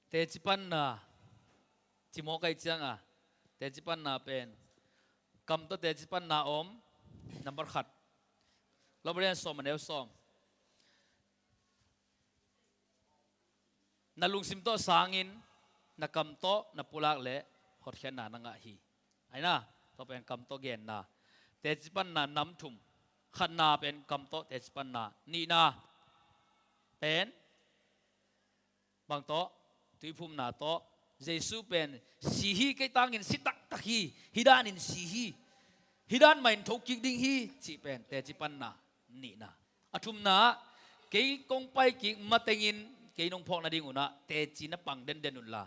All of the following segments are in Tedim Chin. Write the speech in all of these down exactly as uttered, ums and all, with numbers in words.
Teci panna, ci mawk ahih cianga, teci panna pen kam tawh teci panna om. Number khat, Lawmrian sawm a neu sawm. Na lungsim tawh sangin na kam tawh na pulak leh hotkhiatna na ngah hi. Aina, tua pen kam tawh genna. Teci panna nam thum. Khatna pen kam tawh teci panna. Nihna pen bang tawh, tuiphumna tawh. Jesu pen si hi, kei tangin si taktak hi. Hih danin si hi. Hih dan mah in thokik ding hi, cih pen teci panna nihna. A thumna, kei kong paikik matengin kei nong phawk nading unah teci na pang denden unla,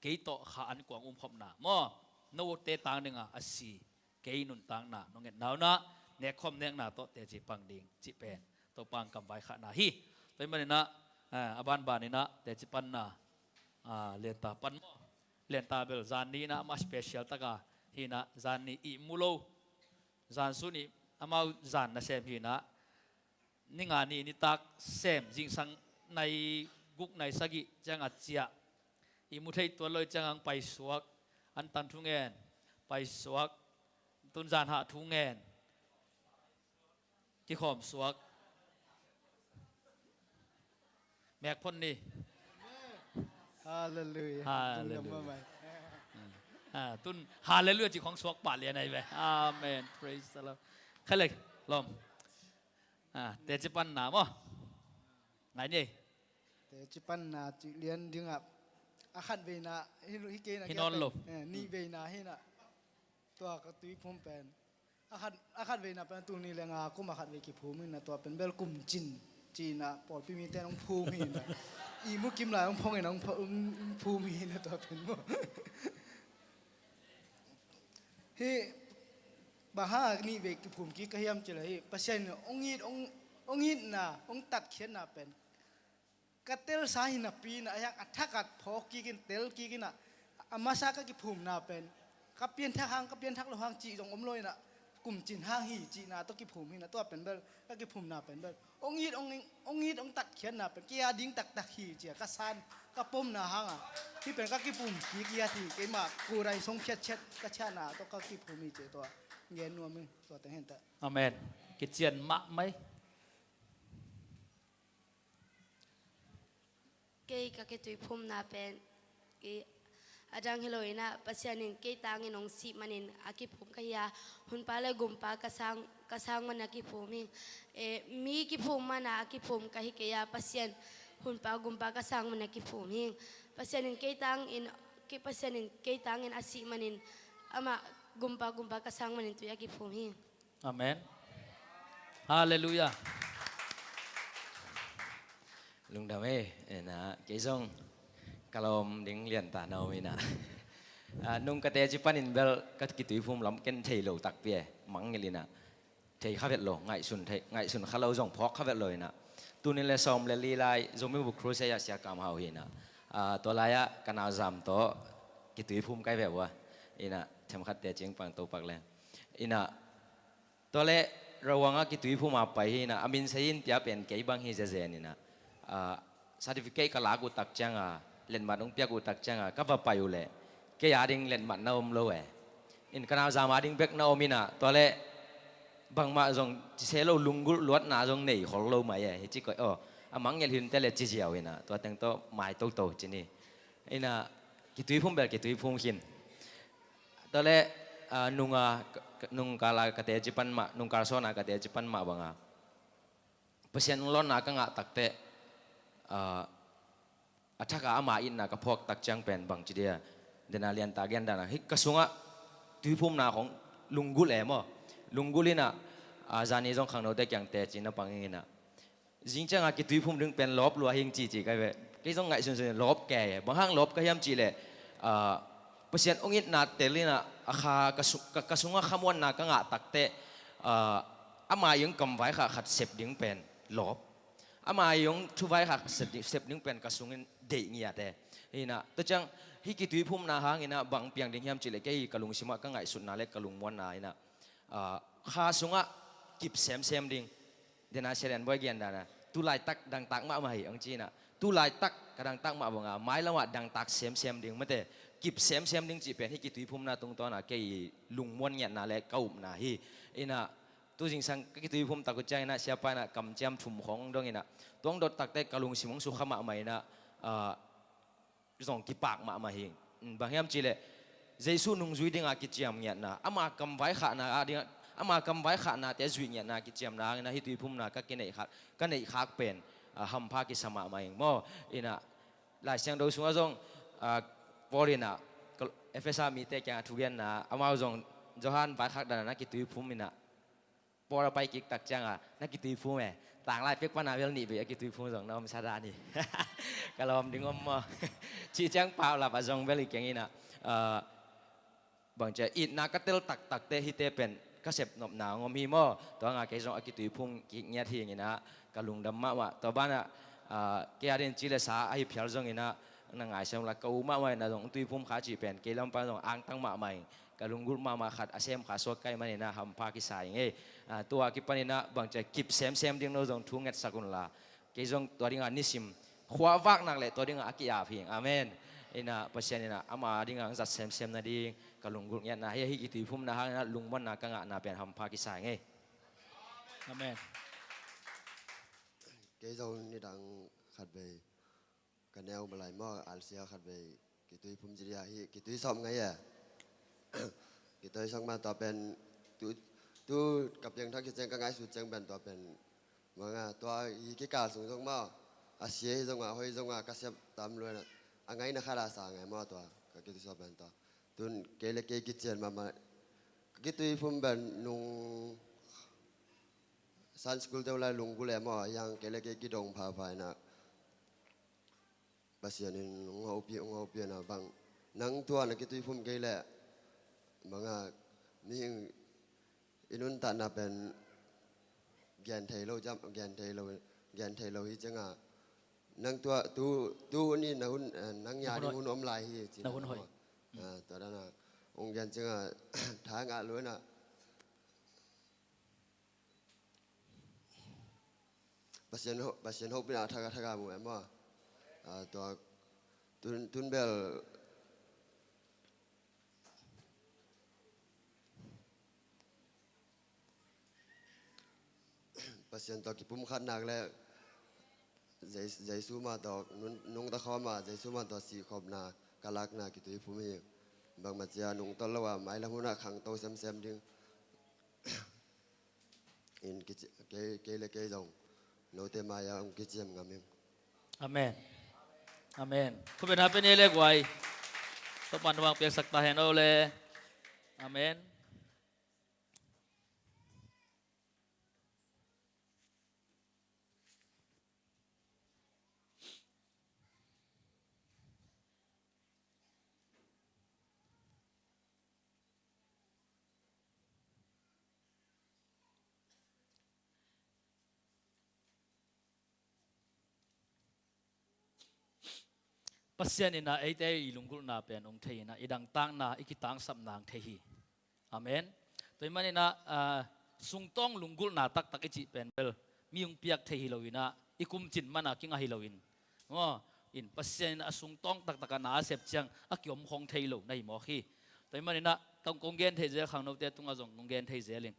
kei tawh kha an kuang umkhopna maw? Note tang dinga a si, kei nuntakna nong etna unah nekkhawm nekna tawh teci pang ding, cih pen Topa in kam vaikhakna hi. Tua ahih maninah, eh, a banbaninah teci panna, ah, Lianta pan maw? Lianta bel zan ni inah amah special taka hinah, zan ni ihmu lo, zan sun ih amau zan nasem hinah, ni nga ni nitak sem, zingsang nai guk nai sagih cianga ciah. Ihmu thei tuan lo ih cianga hong paisuak. Antang thu ngen, paisuak. Tun zan hah thu ngen, kikhawm suak. Mek phon ni. Hallelujah. Hallelujah. Tung dam mai. Ah, tun hallelujah ci khong suak pah lian ai ve. Amen. Praise the Lord. Khai lek lom. Ah, teci panna maw? Ngai ni. Teci panna ci lian dingah, a khat veina hi, hi kei na hi kia nawn pen lo. Eh, nih veina hinah. Tua ka tuiphum pen, a khat, a khat veina pen tul nih le nga kum a khat vei kiphum hinah, tua pen bel kum cin, cinah pawlpi mite nong phum hinah. Ihmu kim lai nong phong hinah, nong pho-, nong phum hinah tua pen maw? Hih bang hang nih vei kiphum kik ka hiam cih leh hih Pasian in hong it, hong, hong itna, hong tatkhiatna pen ka telsa hi napi inah, a hiang a thak ah phawk kik in, tel kik inah, a masa ka kiphumna pen ka pianthak hang, ka pianthak lo hang cih zong om lo inah, kum cin hang hi cihna tawh kiphum hinah, tua pen bel ka kiphumna pen bel hong it, hong, hong it, hong tatkhiatna pen kei a ding taktak hi cia ka san, ka pomna hangah hih pen ka kiphum kik hi a ti, keimah kurai song phiatchet ka chiahna tawh ka kiphum hi cia tua gen nuam hi, tua teng henta. Amen. Kician mahmah hi. Kei ka kituiphumna pen, kei a dang hi lo inah, Pasian in kei tangin hong sih manin a kiphum ka hi a, hunpa le gumpa ka sang, ka sang manin a kiphum hi. Eh, mi kiphum mana a kiphum ka hi kei a, Pasian, hunpa gumpa ka sang manin a kiphum hi. Pasian in kei tangin, kei, Pasian in kei tangin a sih manin, amah gumpa, gumpa ka sang manin tui a kiphum hi. Amen. Hallelujah. Lungdam e, ena, kei zong ka lawm ding Lianta na om ina. Ah, nung ka teci panin bel ka kituiphum lam ken thei lo takpi e, mangngilh ina. Thei kha vet lo, ngaihsun thei, ngaihsun kha lo zong phawk kha vet lo ina. Tunin le sawm le li lai, Zomi Bup Crusade ah Sia Kam Hau hi ina. Ah, tua lai-ah ka nauzam tawh kituiphum kai vet uh a. Ina, themkhat teci pang to pak leng. Ina, tua leh Rwang ah kituiphum a pai hi ina, a min sei in pia pen kei bang hi zezen ina. Ah, certificate ka lak uh tak cianga, letmat hong piak uh tak cianga, ka va pai uh leh kei a ding letmat na om lo e. In ka nauzam a ding bek na om ina, tua leh bangmah zong ci se lo, lunggulh luatna zong nei khol lo mai e. Hi ci koih, oh, a mangngilh hi un te leh ci ziau ina, tua teng tawh mai toto ci ni. Ina, kituiphum bel kituiphum khin. Tua leh, ah, nunga, nungkal a ka teci pan mah, nungkal sawn a ka teci pan mah banga Pasian hong lawnna ka ngah takteh, ah, a thak a ama itna ka phawk tak ciang pen bangci dia, dena Lianta gen dana, hih ka sungah tuiphumna khong lunggulh e maw. Lunggulh ina, ah, zani zong khangnote kiang teci na pang ina. Zing cianga kituiphum ding pen lawp lua hing cici kai ve. Kei zong ngaihsunsun lawp kei. Bang hang lawp ka hiam cih leh, ah, Pasian hong itna tel ina, a kha ka su-, ka, ka sungah khamuanna ka ngah takteh, ah, ama ii hong kamvai kha khat sep ding pen lawp. Ama ii hong thuvai kha khat sep ding, sep ding pen ka sungin deih ngiat e. Ina, tua ciang hih kituiphumna hang ina bang piang ding hiam cih leh kei ka lungsimah ka ngaihsutna le ka lungmuanna ina, ah, kha sungah kip semsem ding. Dena Seren Boy gen dana, tu laitak dangtak mahmah hi hong ci ina. Tu laitak ka dangtak mah banga mailamah dangtak semsem ding mate, kip semsem ding cih pen hih kituiphumna tungtawna kei lungmuan ngiatna le ka upna hi. Inah tu zingsang ka kituiphum tak uh cianginah siapa inah kamciam thum khawng dong inah tuang dot takte ka lungsim hong sukha mahmah inah, ah, zong kipak mahmah hi. Bang hiam cihleh Jesu nungzui dinga kiciam ngiatna, ama kam vaikhahna a dinga, ama kam vaikhahnate zuih ngiatna kiciamna hangina hih tuiphumna ka kineih khak, ka neih khak pen, ah, hampha kisa mahmah ing maw. Inah Lai Siangtho sungah zong, ah, Paul inah Kol-, Efesa mite kiangah thugenna amau zong Johan vaikhak dana na kituiphum inah Paul a pai kik tak cianga na kituiphum e. Tanglai pek pana bel nih bei a kituiphum zong na omsa dan hi. Ka lawm ding om maw? Cih ciang paulap a zong bel i keng inah, ah, bangcia itna ka tel taktakte hihte pen ka sepnopna ngom hi maw? Tua nga kei zong a kituiphum kik ngiat hi inginah ka lungdam mahmah. Tua banah, ah, kei adin ci le sa ahi phial zonginah na ngaisiam la ka u mahmah inah zong tuiphum kha cih pen kei lampang zong angtang mahmah ing. Ka lunggulh mahmah khat a sem kha suak kai maninah hampha kisa ing ei. Ah, tua kipaninah bangcia kip semsem ding no zong thu ngetsak unla kei zong tua dinga nisim khuavak nak le tua dinga a ki-ap hing. Amen. Inah Pasian inah ama dinga ang zat semsem nading ka lunggulh ngiatna hi, hih kituiphumna hanginah lungmuanna ka ngahna pen hampha kisa ing ei. Amen. Kei zong nidang khat vei ka neu malai maw, alsia khat vei kituiphum ci dia hi, kituisawm ngai e. Kituisawm ma tua pen tu, tu ka piangthak khit ciang ka ngaihsut ciang pen tua pen manga tua hi kikal sung zong maw, a sia hi zonga hoi zonga ka siap tam luaina a ngaina khat a sa ngai maw tua ka kituisawm pen tua. Tun kei le kei kician mahmah ka kituiphum pen nung Sunday school te uh lai lunggulh e maw, hiang kei le kei kidong phapha inah Pasian in hong hopih, hong hopih inah bang nang tua na kituiphum kei leh banga mihing i nuntakna pen gen thei lo ciam, gen thei lo, gen thei lo hi cianga nang tua tu, tu hun i na hun, eh, nang ya ding hun om lai hi ci na hun hoi. Ah, tua dana hong gen cianga tha ngah lo inah Pasian ho, Pasian hopihna thak a thak a mu e maw? Ah, tua tun, tun bel Pasian tawh kipumkhatnak le Jes-, Jesu mah tawh nun-, nungta khawma Jesu mah tawh sihkhopna ka lakna kituiphum hi. Bangmah cia nungtolh lo a mailam hunah khangto semsem ding in kici-, kei, kei le kei zong note mai-ah hong kiciam ngam ing. Amen. Amen. Khupena pen hi le guai. Topan vang piaksak ta hen o le. Amen. Pasian inah eite i lunggulhna pen hong thei inah i dangtakna i kitangsapna hong thei hi. Amen. Tua hi maninah, ah, sungtawng lunggulhna taktak i cih pen bel mi hong piak thei hi lo inah i kumcin mana kingah hi lo in. Maw, in Pasian inah a sungtawng taktak a na a sep ciang a kiom khong thei lo na hi mawk hi. Tua hi maninah tang kong gen thei zel khangnote tungah zong kong gen thei zel in.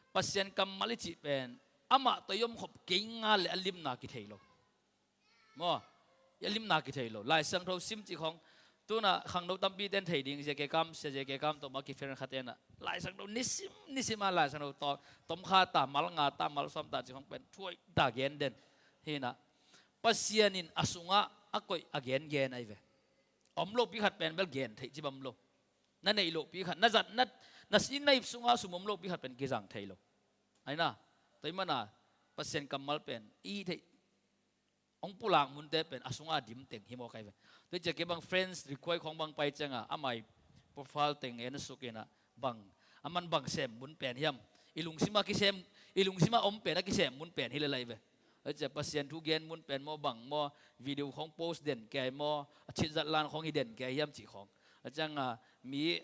Pasian kammal i cih pen amah tawh i omkhop kei nga le a limna kithei lo. Maw, a limna kithei lo. Lai Siangtho sim cih khong tuna khangno tampi ten thei ding, J K Kam, Sia J K Kam tawh ma kifian khat tenah Lai Siangtho nisim, nisim a Lai Siangtho tawh tomkha ta, mal nga ta, mal sawm ta cih khong pen thuai ta gen den. Hinah Pasian in a sungah a koih a gengen ahi ve. Om lopi khat pen bel gen theih ci bam lo. Na neih lopi khat, na zat, na, na si na ip sungah sum om lopi khat pen kizang thei lo. Aina, tua hi mana Pasian kammal pen i theih hong pulak munte pen a sungah a dim teng hi mawk ahi ve. Tua hi ciah kei bang friends request khong bang pai ciangah amah i profile teng en suk inah bang, a man bang sem mun pen hiam? I lungsim a kisem, i lungsim a om pen a kisem mun pen hi lel ahi ve. Tua hi ciah Pasian thu gen mun pen maw, bang maw, video khong post den kei maw, a chit zat lan khong hi den kei hiam cih khong. A ciangah mi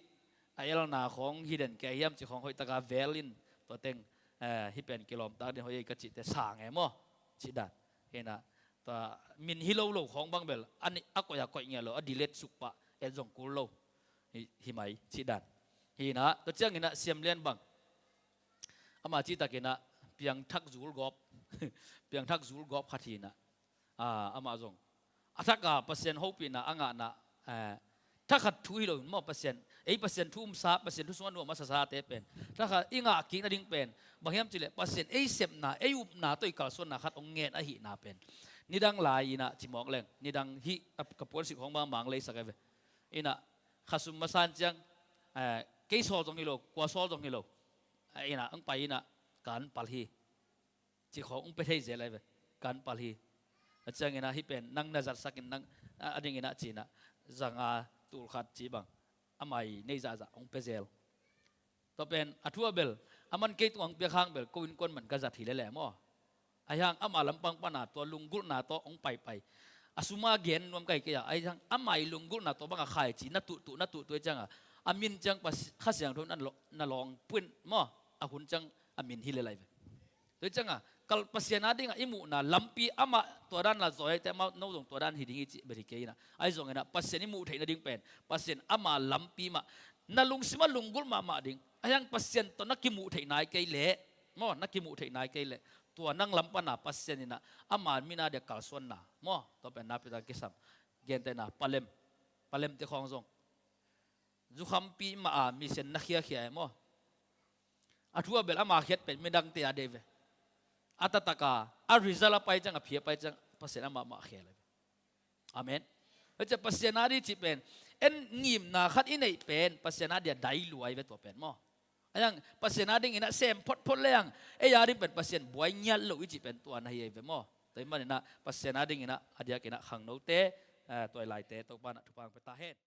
a elna khong hi den kei hiam cih khong hoih taka vel in tua teng, eh, hi pen kilawmtak din hoih ei ka cihte sang e maw? Cih dan. Hinah ta min hi lo lo khawng bang bel a koih a koih ngiat lo, a delete suk pah, et zong kul lo. Hi, hi mai cih dan. Hi inah, tua cianginah Siam Lian bang, ama cihtakinah piangthak zul gawp, piangthak zul gawp khat hi inah, amah zong a thaka Pasian hopihna a ngahna, thakhat thu hi lo in maw, Pasian, ei Pasian thu umsa, Pasian thu sungah nuam a sasate pen thakhat i ngah kik nading pen bang hiam cihleh Pasian ei sepna, ei upna tawh i kalsuanna khat hong ngen ahihna pen nidang lai inah cimawk leng, nidang hih ka puansik hong bang mang leisak e ve. Inah khasum masan ciang, kei sawl zong hi lo, kua sawl zong hi lo, inah ang pai inah kan pal hi. Ci khawng hong pia thei zel ahi ve, kan pal hi. A cianginah hih pen nang na zatsakin nang a dinginah cinah zanga tulkhat ci bang amah i nei zahzah hong pia zel. Tua pen a thu a bel, a man kei tungah hong piak hang bel ko innkuan man ka zat hi lele maw. Ahi hang ama lampang pana tua lunggulhna tawh hong paipai, a suma gen nuam kai kei a, ahi hang ama i lunggulhna tawh banga khaici na tuhtuh, na tuhtuh ahi cianga a min ciang Kha Siangtho na lawng puin maw, a hun ciang a min hi lele ahi ve. Tua hi cianga kal Pasian a dinga i muhna lampi amah tua dan la zawi ahite, amah no zong tua dan hi ding hi cih bel hi kei inah, ahi zonginah Pasian i muh theih nading pen Pasian ama lampi mah, na lungsimah lunggulh mahmah ding. Ahi hang Pasian tawh na kimuh theih nai kei leh maw, na kimuh theih nai kei leh tua nang lampana Pasian inah ama mina dia kalsuanna maw, tua pen na pita kisam. Gentehna palem, palemte khawng zong zukhampi mah a misen na khiakhia e maw. A thu a bel ama khiat pen midangte a dei ve. A tataka a result a pai ciang, a phi a pai ciang Pasian amah mah khel e ve. Amen. Tua ciah Pasian a di cih pen en ngimna khat i neih pen Pasian a dia dai luai ve tua pen maw. Ahi hang Pasian a dinginah sem photphot le ang ei a ding pen Pasian buai ngiat lo i cih pen tua na hi ahi ve maw. Tua hi maninah Pasian a dinginah a diakinah khangnote, tua i laite Topa inah thupha hong pia ta hen.